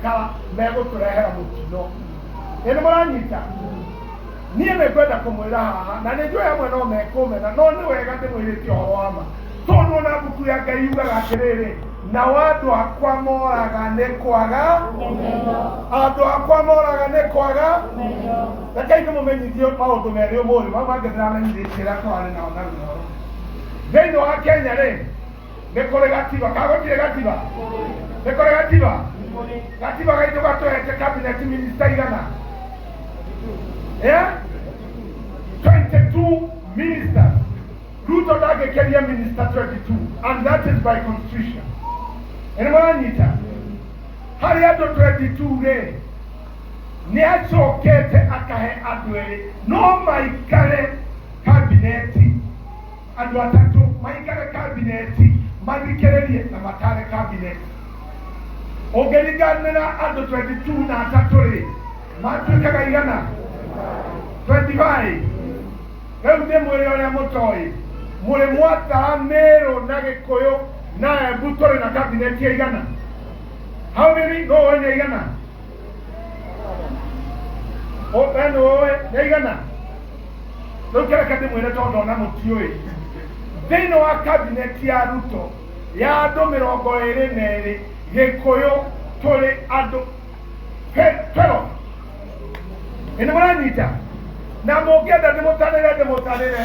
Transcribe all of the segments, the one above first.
Marakara megũtũrehera mũtino. Ĩ nĩ mũranyita? Niĩ nĩ ngwenda kũmwĩra haha, na nĩ njũĩ amwe no mekũmena, no nĩ wega ndĩmwĩrĩte ũhoro wa ma, tondũ ona mbuku ya Ngai yugaga atĩrĩrĩ, nao andũ akwa moraga nĩ kwaga, andũ akwa moraga nĩ kwaga. Rekei ndĩmũmenyithie maũndũ merĩ ũmũthĩ, mau mangĩ ndĩramenyithĩtie rĩrĩa tũrarĩ nao na rũnyoro. Thĩinĩ wa Kenya rĩ, nĩ kũrĩ gatiba, kana gũtirĩ gatiba? Nĩ kũrĩ gatiba? Gatiba gaitũ gatũhete cabinet minister igana? Yeah? 22 ministers. Ruto ndangĩkĩria minister 22, and that is by constitution. Ĩ nĩ mũranyita? Harĩ andũ 22 rĩ, nĩ acokete akahe andũ erĩ no maikare kabineti, andũ atatũ maikare kabineti, mathikĩrĩrie na matare kabineti. Ũngĩringanĩra andũ 22 na atatũ rĩ, matuĩkaga igana 25. Rĩu ndĩmwĩre ũrĩa mũtoĩ, mũrĩ mwatara Mĩrũ na Gĩkũyũ na Embu tũrĩ na kabineti ya igana? How many? No ũĩ nĩ igana? We nĩ ũĩ nĩ igana? Rĩu kĩreke ndĩmwĩre, tondũ ona mũtiũĩ, thĩinĩ wa kabineti ya Ruto ya andũ 22, Gĩkũyũ tũrĩ andũ 12. Ĩ nĩ mũranyita? Na mũngĩenda ndĩmũtarĩre, ndĩmũtarĩre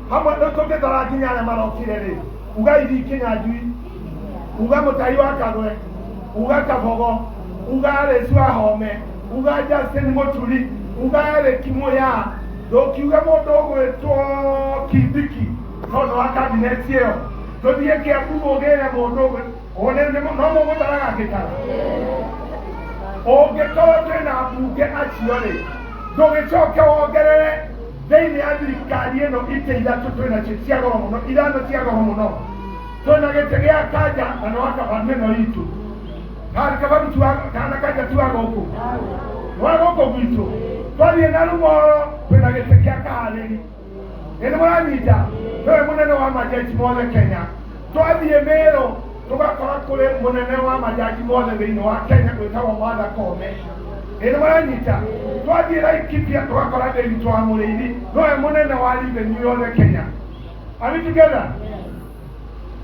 hamwe. Rĩu tũngĩtara nginya arĩa marokire rĩ, uga Ithi Kĩnyanjui, uga Mũtai wa Kagwe, uga Kabogo, uga Alice wa Home, uga Justin Mũturi, uga Eric Muya, ndũkiuge mũndũ ũgwĩtwo Kindiki tondũ wa kabineti ĩyo. Tũthiĩ Kĩambu mũgĩre mũndũ one no mũgũtaraga ngĩtara. Ũngĩkorwo twĩna mbunge acio rĩ, ndũgĩcoke wongerere thĩinĩ ya thirikari ĩno itĩ ithatũ twĩnacio cia goro mũno, ithano cia goro mũno. Twĩna gĩtĩ gĩa Kanja, na nĩ wa Kabanu ĩno itũ, kana Kabanu ti kana Kanja ti wa gũkũ, nĩ wa gũkũ gwitũ. Twathiĩ na Rumoro twĩna gĩtĩ kĩa Kaharĩri. Ĩ nĩ mũranyita? Nĩwe mũnene wa majaji mothe Kenya. Twathiĩ Mĩrũ tũgakora kũrĩ mũnene wa majaji mothe thĩinĩ wa Kenya gwĩtagwo Martha Koome. Ĩ nĩ mũranyita? Twathiĩ Laikipia tũgakora Ndĩritũ wa Mũrĩithi nĩwe mũnene wa revenue yothe Kenya. Are we together?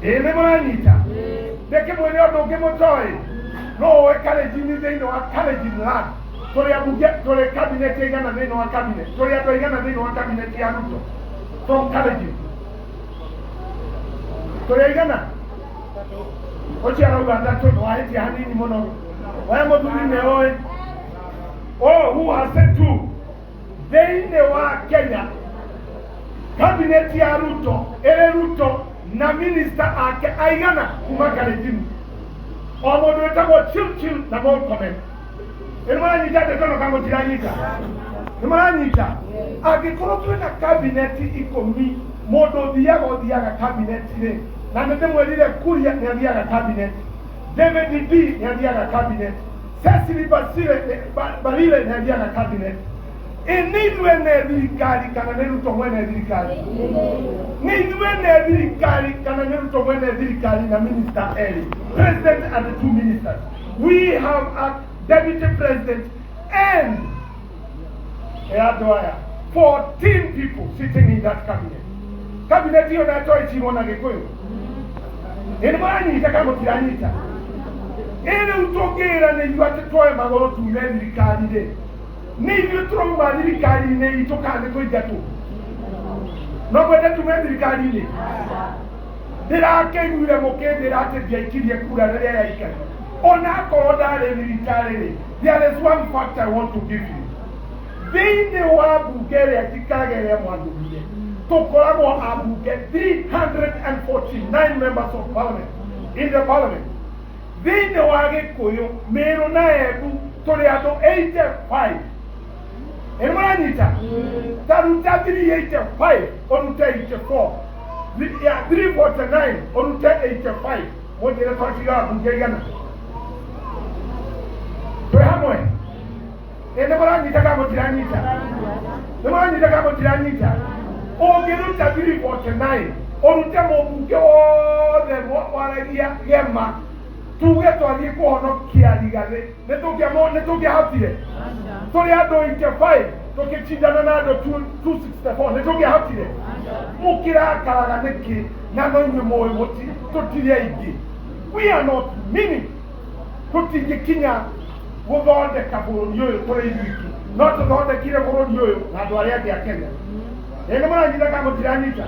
Ĩ nĩ mũranyita? Ndĩkĩmwĩre ũndũ ũngĩ mũtoĩ. No ũĩ Kalenjin, thĩinĩ wa Kalenjin land tũrĩ ambunge, tũrĩ cabinet igana thĩinĩ wa cabinet, tũrĩ andũ aigana thĩinĩ wa cabinet ya Ruto from Kalenjin? Tũrĩ aigana? Ũcio arauga atatũ, nĩ wahĩtia hanini mũno. We mũthuri nĩ ũĩ? Oh, who has said two? Thĩinĩ wa Kenya, cabinet ya Ruto ĩrĩ Ruto na minista ake aigana kuma Kalenjin, o mũndũ wĩtagwo Chirchir na Murkomen. Nĩ mũranyita ndeto ĩno kana mũtiranyita? Nĩ mũranyita? Angĩkorwo twĩna kabineti 10, mũndũ ũthiaga ũthiaga kabineti rĩ, na nĩ ndĩmwĩrire Kuria nĩ athiaga kabineti, David D nĩ athiaga kabineti, Cecily Basile Barile nĩ athiaga kabineti. Ĩ nĩ ithuĩ ene thirikari kana nĩ Ruto mwene thirikari? Nĩ ithuĩ ene thirikari kana nĩ Ruto mwene thirikari na minister erĩ, president and the two ministers? We have a deputy president and andũ aya 14 people sitting in that cabinet. Cabinet iyo nato ĩcirwo na Gĩkũyũ. Ĩ nĩ mũranyita kana mũtiranyita? Ĩ rĩu tũngĩra nĩ ithuĩ atĩ tuoe magũrũ tume thirikari rĩ, nĩ ithuĩ tũrauma thirikari-inĩ itũ kana nĩ kũingatwo? No mwende tume thirikari-inĩ? Ndĩrakĩiguire mũkĩndĩra atĩ ndiaikirie kura rĩrĩa yaikario, ona akorwo ndarĩ thirikari rĩ. There is one fact I want to give you. Thĩinĩ wa mbunge ĩrĩa njikaraga, ĩrĩa mwathurire, tũkoragwo ambunge 349 members of parliament in the parliament. Thĩinĩ wa Gĩkũyũ, Mĩrũ na Embu tũrĩ andũ 85. Ĩ mũranyita? Ta ruta 385 ũrute 84, ya 349 ũrute 85, mũnjĩre twatiga mbunge igana. Twĩ hamwe? Ĩ nĩ mũranyita kana mũtiranyita? Nĩ mũranyita kana mũtiranyita? Ũngĩruta 349 ũrute mũmbunge wothe waragia gema. Tuge twathiĩ kũhonokia Rigathĩ, nĩ tũngĩahotire? Tũrĩ andũ 85 tũkĩcindana na andũ 264, nĩ tũngĩahotire? Mũkĩrakaraga nĩkĩ na no inyuĩ mũĩ tũtirĩ aingĩ? We are not many. Tũtingĩkinya gũthondeka bũrũri ũyũ tũrĩ ithuiki, no tũthondekire bũrũri ũyũ na andũ arĩa angĩ a Kenya. Ĩ nĩ mũranyita kana mũtiranyita?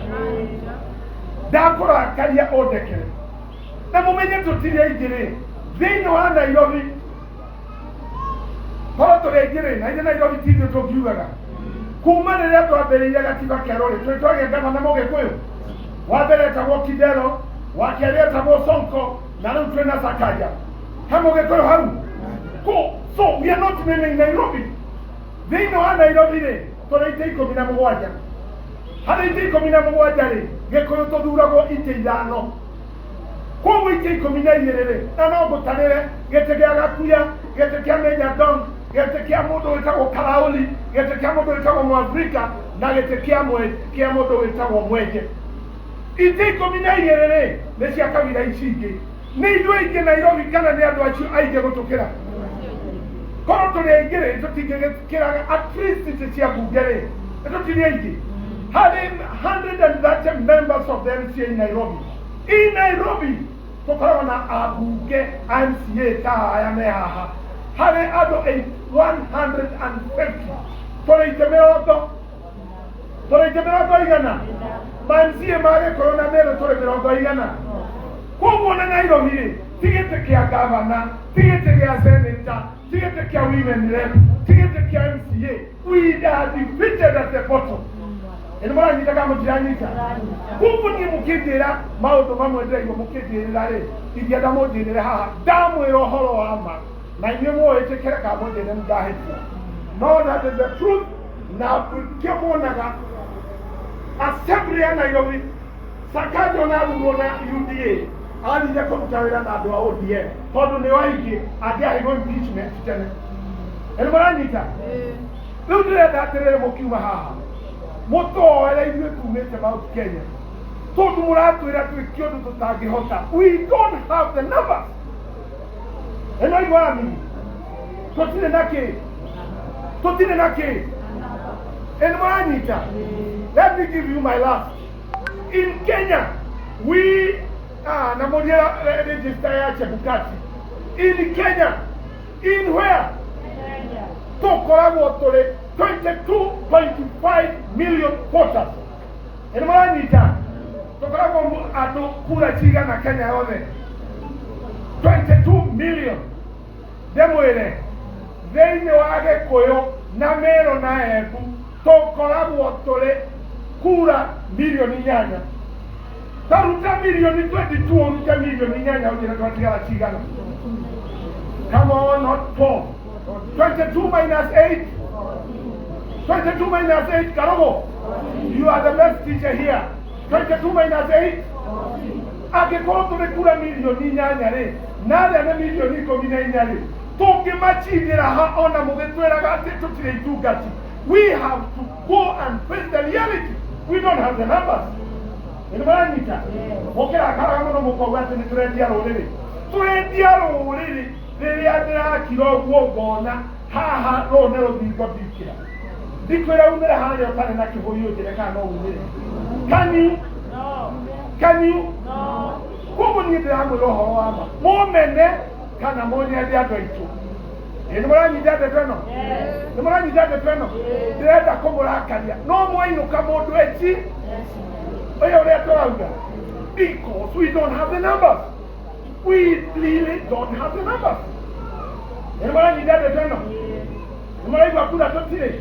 Ndakũrakaria, ũndekere na mũmenye tũtirĩ aingĩ rĩ thĩinĩ wa Nairobi. Korwo tũrĩ aingĩ rĩ, na ithe Nairobi ti ithuĩ tũngiugaga. Kuma rĩrĩa twambĩrĩirie gatiba kerũ rĩ, twĩ twagĩa gavana Mũgĩkũyũ. Wa mbere etagwo Kidero, wa kerĩ etagwo Sonko, na rĩu twĩna Sakaja. He Mũgĩkũyũ hau? Ko so we are not many in Nairobi. Thĩinĩ wa Nairobi rĩ, tũrĩ itĩ 17. Harĩ itĩ 17 rĩ, Gĩkũyũ tũthuragwo itĩ ithano. Koguo itĩ 12 rĩ, na no ngũtarĩre gĩtĩ gĩa Gakuya, gĩtĩ kĩa Major Dong, gĩtĩ kĩa mũndũ wĩtagwo Karauli, gĩtĩ kĩa mũndũ wĩtagwo Mwafrika, na gĩtĩ kĩa mũndũ wĩtagwo Mwenje. Itĩ 12 rĩ, nĩ cia kabira ici ingĩ. Nĩ ithuĩ aingĩ Nairobi kana nĩ andũ acio aingĩ gũtũkĩra? Korwo tũrĩ aingĩ rĩ, tũtingĩgĩkĩraga at least itĩ cia mbunge rĩ. Nĩ tũtirĩ aingĩ. Harĩ 130 members of the MCA in Nairobi. In Nairobi tũkoragwo na ambunge a MCA ta aya me haha, harĩ andũ 150. Tũrĩ itĩ mĩrongo, tũrĩ itĩ mĩrongo igana. Ma MCA ma Gĩkũyũ na Meru tũrĩ mĩrongo igana. Koguo na Nairobi rĩ, ti gĩtĩ kĩa gavana, ti gĩtĩ gĩa senator, ti gĩtĩ kĩa women rep, ti gĩtĩ kĩa MCA, we are defeated at the bottom. Ĩ nĩ mũranyita kana mũtiranyita? Koguo niĩ mũkĩnjĩra maũndũ mamwe ndĩraigua mũkĩnjĩrĩra rĩ, ingĩenda mũnjĩrĩre haha. Ndamwĩra ũhoro wa ma na inyuĩ mũwĩtĩkĩre kana mũnjĩre nĩ ndahĩtia, no that is the truth. Na kĩo muonaga assembly ya Nairobi, Sakaja ona athurwo na UDA athire kũruta wĩra na andũ a ODM tondũ nĩo aingĩ. Angĩaheirwo impeachment tene. Ĩ nĩ mũranyita? Rĩu ndĩrenda atĩrĩrĩ, mũkiuma haha mũtoere ithuĩ tumĩte Mount Kenya, tondũ mũratwĩra twĩke ũndũ tũtangĩhota. We don't have the numbers. Ĩno iguaga mimi tũtirĩ na kĩ, tũtirĩ na kĩ. Ĩ nĩ mũranyita? Let me give you my last. In Kenya we na mũrie register ya Chebukati. In Kenya, in where tũkoragwo tũrĩ 22.5 million voters. Ĩ nĩ mũranyita? Tũkoragwo andũ kura cigana Kenya yothe? 22 million. Ndĩmwĩre, thĩinĩ wa Gĩkũyũ na Meru na Embu tũkoragwo tũrĩ kura mirioni 8. Taruta mirioni 22 ũrute mirioni 8, ũnjĩre twatigara cigana. Come on, not 4. 22 minus 8, 22 minus 8. Karogo, you are the best teacher here. 22 minus 8. Angĩkorwo tũrĩ kura mirioni 8 rĩ, na arĩa nĩ mirioni 14 rĩ, tũngĩmacindĩra ha ona mũgĩtwĩraga atĩ tũtirĩ itungati? We have to go and face the reality. We don't have the numbers. Nĩ mũranyita? Mũkĩrakaraga mũno mũkauga atĩ nĩ tũrendia rũrĩrĩ. Tũrendia rũrĩrĩ rĩrĩa ndĩrakira ũguo ngona haha rũũ nĩ rũthingo ndikĩra. Ndikwĩra umĩre harĩa ũtarĩ na kĩhũyũ, ũnjĩre kana no umĩre. Can you? Can you? Koguo niĩ ndĩramwĩra ũhoro wa ma, mũmene kana mũnyende, andũ aitũ. Ĩ nĩ mũranyita ndeto ĩno? Nĩ mũranyita ndeto ĩno? Ndĩrenda kũmũrakaria, no mwainũka mũndũ eci ũyũ ũrĩa tũrauga, because we don't have the numbers. We really don't have the numbers. Ĩ nĩ mũranyita ndeto ĩno? Nĩ mũraigua kura tũtirĩ?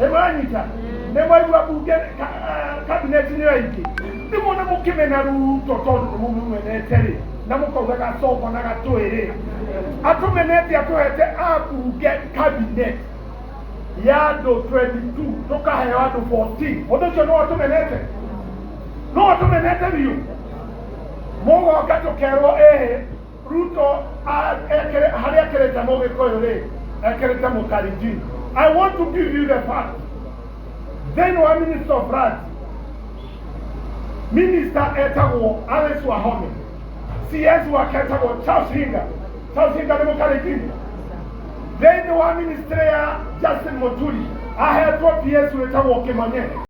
Ĩ mũranyita? Nĩ mwaigua bunge cabinet nĩ aingĩ? Nĩ muona mũkĩmena Ruto tondũ nĩ mũmũmenete rĩ, na mũkauga gacongo na gatũĩ rĩ, atũmenete, atũhete ambunge cabinet ya andũ 22, tũkaheo andũ 14. Ũndũ ũcio no atũmenete, no atũmenete biũ. Mũgoka tũkerwo ĩhĩ Ruto harĩa ekĩrĩte Mũgĩkũyũ rĩ, ekĩrĩte Mũkarinjin. I want to give you the fact. Then wa Minister of Lands, minister etagwo Alice Wahome. CS wake etagwo Charles Hinga. Charles Hinga nĩ Mũkalenjin. Thĩinĩ wa ministry ya Justin Muturi ahetwo PS wĩtagwo Kĩmonye.